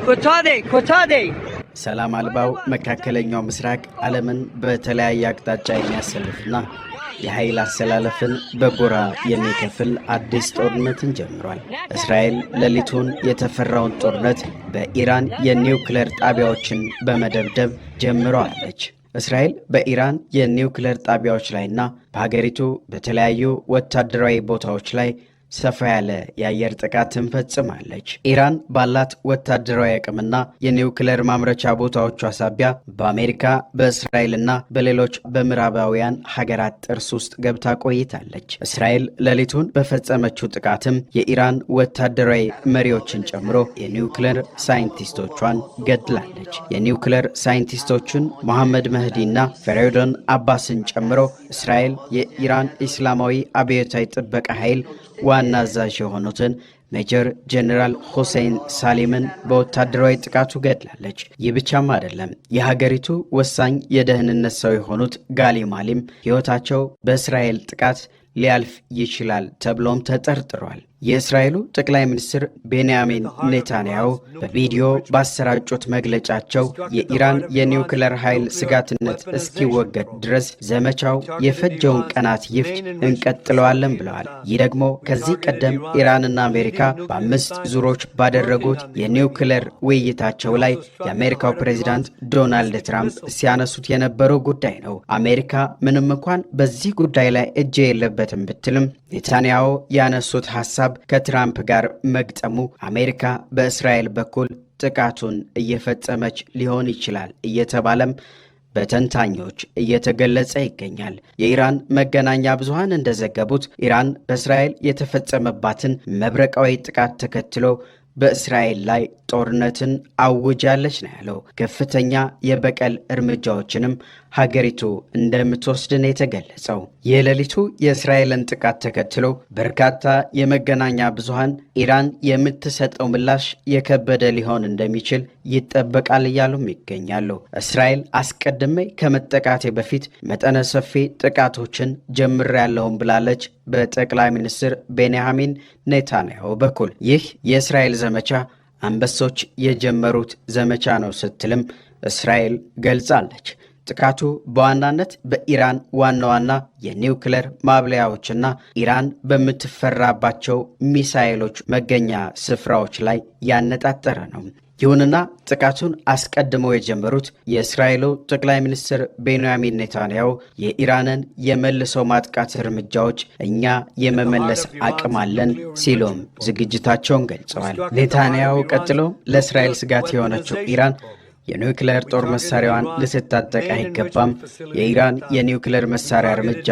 Kotade, Kotade. ሰላም አልባው መካከለኛው ምስራቅ ዓለምን በተለያየ አቅጣጫ የሚያሰልፍና የኃይል አሰላለፍን በጎራ የሚከፍል አዲስ ጦርነትን ጀምሯል። እስራኤል ሌሊቱን የተፈራውን ጦርነት በኢራን የኒውክሌር ጣቢያዎችን በመደብደብ ጀምረዋለች። እስራኤል በኢራን የኒውክሌር ጣቢያዎች ላይና በሀገሪቱ በተለያዩ ወታደራዊ ቦታዎች ላይ ሰፋ ያለ የአየር ጥቃትን ፈጽማለች። ኢራን ባላት ወታደራዊ አቅምና የኒውክሌር ማምረቻ ቦታዎቿ ሳቢያ በአሜሪካ፣ በእስራኤልና በሌሎች በምዕራባውያን ሀገራት ጥርስ ውስጥ ገብታ ቆይታለች። እስራኤል ሌሊቱን በፈጸመችው ጥቃትም የኢራን ወታደራዊ መሪዎችን ጨምሮ የኒውክሌር ሳይንቲስቶቿን ገድላለች። የኒውክሌር ሳይንቲስቶቹን መሐመድ መህዲና ፌሬዶን አባስን ጨምሮ እስራኤል የኢራን እስላማዊ አብዮታዊ ጥበቃ ኃይል ዋና አዛዥ የሆኑትን ሜጀር ጄኔራል ሁሴን ሳሊምን በወታደራዊ ጥቃቱ ገድላለች። ይህ ብቻም አይደለም። የሀገሪቱ ወሳኝ የደህንነት ሰው የሆኑት ጋሊ ማሊም ሕይወታቸው በእስራኤል ጥቃት ሊያልፍ ይችላል ተብሎም ተጠርጥሯል። የእስራኤሉ ጠቅላይ ሚኒስትር ቤንያሚን ኔታንያሁ በቪዲዮ ባሰራጩት መግለጫቸው የኢራን የኒውክለር ኃይል ስጋትነት እስኪወገድ ድረስ ዘመቻው የፈጀውን ቀናት ይፍጅ እንቀጥለዋለን ብለዋል። ይህ ደግሞ ከዚህ ቀደም ኢራንና አሜሪካ በአምስት ዙሮች ባደረጉት የኒውክለር ውይይታቸው ላይ የአሜሪካው ፕሬዚዳንት ዶናልድ ትራምፕ ሲያነሱት የነበረው ጉዳይ ነው። አሜሪካ ምንም እንኳን በዚህ ጉዳይ ላይ እጄ የለበትም ብትልም፣ ኔታንያሁ ያነሱት ሀሳብ ከትራምፕ ጋር መግጠሙ አሜሪካ በእስራኤል በኩል ጥቃቱን እየፈጸመች ሊሆን ይችላል እየተባለም በተንታኞች እየተገለጸ ይገኛል። የኢራን መገናኛ ብዙሃን እንደዘገቡት ኢራን በእስራኤል የተፈጸመባትን መብረቃዊ ጥቃት ተከትሎ በእስራኤል ላይ ጦርነትን አውጃለች ነው ያለው። ከፍተኛ የበቀል እርምጃዎችንም ሀገሪቱ እንደምትወስድ ነው የተገለጸው። የሌሊቱ የእስራኤልን ጥቃት ተከትሎ በርካታ የመገናኛ ብዙሃን ኢራን የምትሰጠው ምላሽ የከበደ ሊሆን እንደሚችል ይጠበቃል እያሉም ይገኛሉ። እስራኤል አስቀድሜ ከመጠቃቴ በፊት መጠነ ሰፊ ጥቃቶችን ጀምሬያለሁም ብላለች በጠቅላይ ሚኒስትር ቤንያሚን ኔታንያሁ በኩል። ይህ የእስራኤል ዘመቻ አንበሶች የጀመሩት ዘመቻ ነው ስትልም እስራኤል ገልጻለች። ጥቃቱ በዋናነት በኢራን ዋና ዋና የኒውክለር ማብለያዎችና ኢራን በምትፈራባቸው ሚሳኤሎች መገኛ ስፍራዎች ላይ ያነጣጠረ ነው። ይሁንና ጥቃቱን አስቀድመው የጀመሩት የእስራኤሉ ጠቅላይ ሚኒስትር ቤንያሚን ኔታንያሁ የኢራንን የመልሶ ማጥቃት እርምጃዎች እኛ የመመለስ አቅም አለን ሲሉም ዝግጅታቸውን ገልጸዋል። ኔታንያሁ ቀጥሎ ለእስራኤል ስጋት የሆነችው ኢራን የኒውክሌር ጦር መሳሪያዋን ልትታጠቅ አይገባም፣ የኢራን የኒውክሌር መሳሪያ እርምጃ